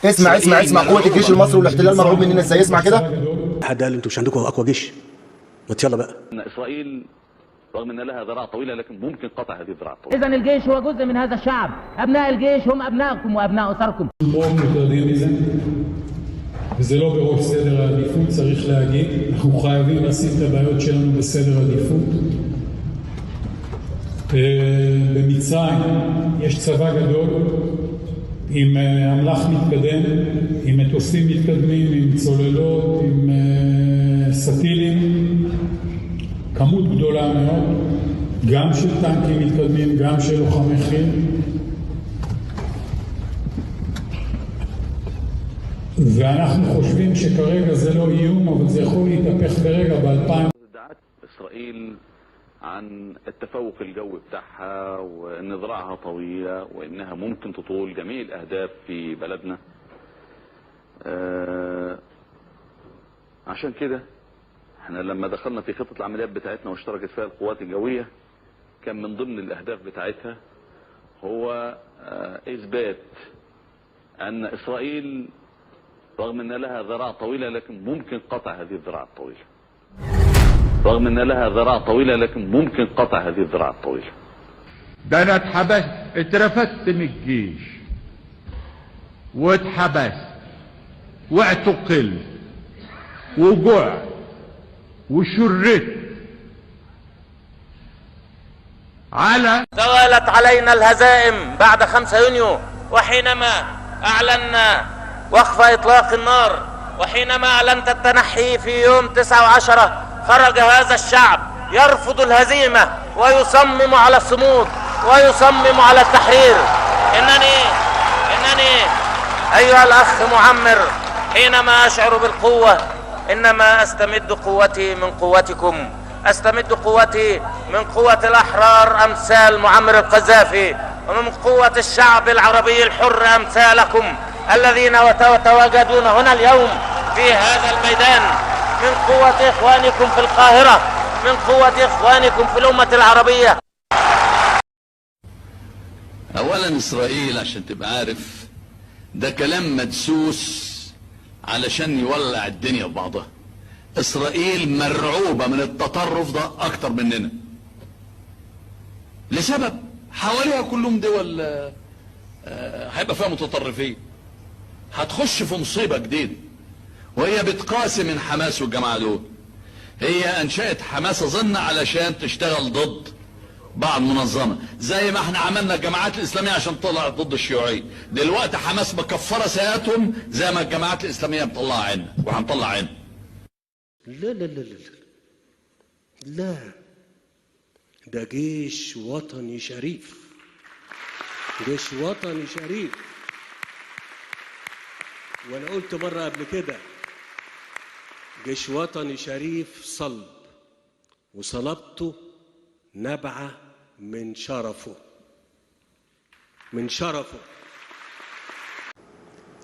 اسمع اسمع اسمع، قوة الجيش المصري والاحتلال مرعوب مننا ازاي. اسمع كده. حد قال انتوا مش عندكم اقوى جيش؟ ما يلا بقى. ان اسرائيل رغم ان لها ذراع طويلة لكن ممكن قطع هذه الذراع الطويلة. إذا الجيش هو جزء من هذا الشعب، أبناء الجيش هم أبنائكم وأبناء أسركم. מאוד מוטרדים מזה, וזה לא בראש סדר העדיפות, צריך להגיד. אנחנו חייבים לשים את הבעיות שלנו בסדר עדיפות. במצרים יש צבא גדול עם אמל"ח מתקדם, עם מטוסים מתקדמים, עם צוללות, עם סטילים, כמות גדולה מאוד, גם של טנקים מתקדמים, גם של לוחמי חי"ר. ואנחנו חושבים שכרגע זה לא איום, אבל זה יכול להתהפך ברגע ב-2000. ادعت اسرائيل عن التفوق الجوي بتاعها وان ذراعها طويلة وانها ممكن تطول جميع الاهداف في بلدنا. عشان كده احنا لما دخلنا في خطه العمليات بتاعتنا واشتركت فيها القوات الجوية، كان من ضمن الاهداف بتاعتها هو اثبات ان اسرائيل رغم ان لها ذراع طويلة لكن ممكن قطع هذه الذراع الطويلة. رغم ان لها ذراع طويلة لكن ممكن قطع هذه الذراع الطويلة. ده انا اتحبست، اترفدت من الجيش واتحبست واعتقلت وجعت وشردت على توالت علينا الهزائم بعد 5 يونيو، وحينما أعلنا وقف إطلاق النار، وحينما أعلنت التنحي في يوم 9 و10، خرج هذا الشعب يرفض الهزيمة ويصمم على الصمود ويصمم على التحرير. إنني أيها الأخ معمر، حينما أشعر بالقوة إنما أستمد قوتي من قوتكم، أستمد قوتي من قوة الأحرار أمثال معمر القذافي، ومن قوة الشعب العربي الحر أمثالكم الذين يتواجدون هنا اليوم في هذا الميدان، من قوة إخوانكم في القاهرة، من قوة إخوانكم في الأمة العربية. اولا اسرائيل عشان تبقى عارف ده كلام مدسوس علشان يولع الدنيا ببعضها. اسرائيل مرعوبة من التطرف ده اكتر مننا، لسبب حواليها كلهم دول هيبقى فيها متطرفين، هتخش في مصيبة جديدة. وهي بتقاسي من حماس والجماعة دول. هي انشأت حماس اظن علشان تشتغل ضد بعض منظمة، زي ما احنا عملنا الجماعات الاسلامية عشان تطلع ضد الشيوعية. دلوقتي حماس مكفرة سيئاتهم زي ما الجماعات الاسلامية مطلعة عنا وهنطلع عنا. لا لا لا لا لا، ده جيش وطني شريف، جيش وطني شريف. وانا قلت مرة قبل كده، جيش وطني شريف صلب، وصلابته نبعة من شرفه، من شرفه.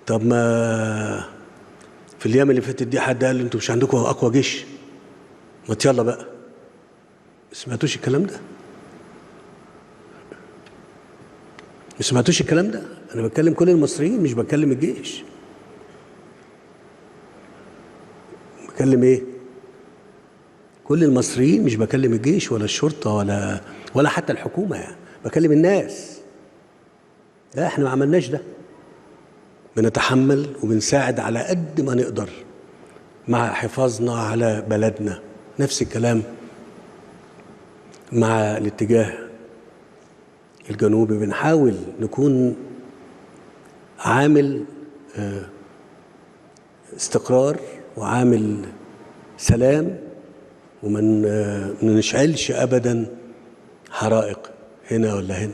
طب ما في الايام اللي فاتت دي حد قال انتوا مش عندكم اقوى جيش؟ ما يلا بقى. ما سمعتوش الكلام ده؟ ما سمعتوش الكلام ده؟ انا بتكلم كل المصريين، مش بتكلم الجيش. بكلم ايه؟ كل المصريين، مش بكلم الجيش ولا الشرطة ولا حتى الحكومة، يعني بكلم الناس. لا، احنا ما عملناش ده. بنتحمل وبنساعد على قد ما نقدر مع حفاظنا على بلدنا. نفس الكلام مع الاتجاه الجنوبي، بنحاول نكون عامل استقرار وعامل سلام، وما نشعلش أبدا حرائق هنا ولا هنا.